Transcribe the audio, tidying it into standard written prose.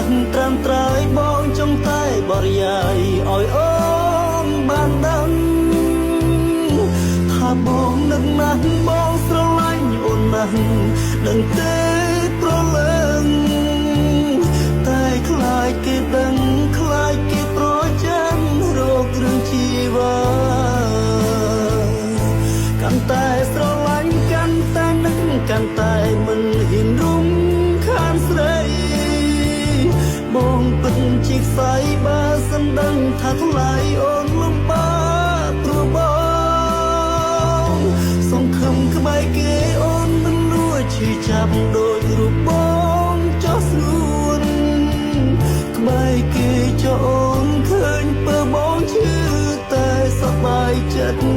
ស់ត្រាំត្រើយបងចង់តែបរិយាយឲ្យអូនបានដឹងថាបងនឹកណាស់បងស្រឡាញ់អូនណាស់ដឹងទេប្រលឹងតែខ្លាចគេដឹងខ្លាចគេប្រច័នរករឿងជីវ៉ាកាន់តែស្រឡាញ់កាន់តែនឹកកាន់តែមិនហ៊ានរំខានស្រី បងពិតជាខ្សែបើសិនដឹងថាថ្លៃអូនលំបាកព្រោះបងសង្ឃឹមក្បែរគេអូនមិនលួចឈឺចាប់ដូចរូបបងចោះស្ងួនក្បែរគេចោអូនឃើញពើបងឈឺតែសប្បាយចិត្ត។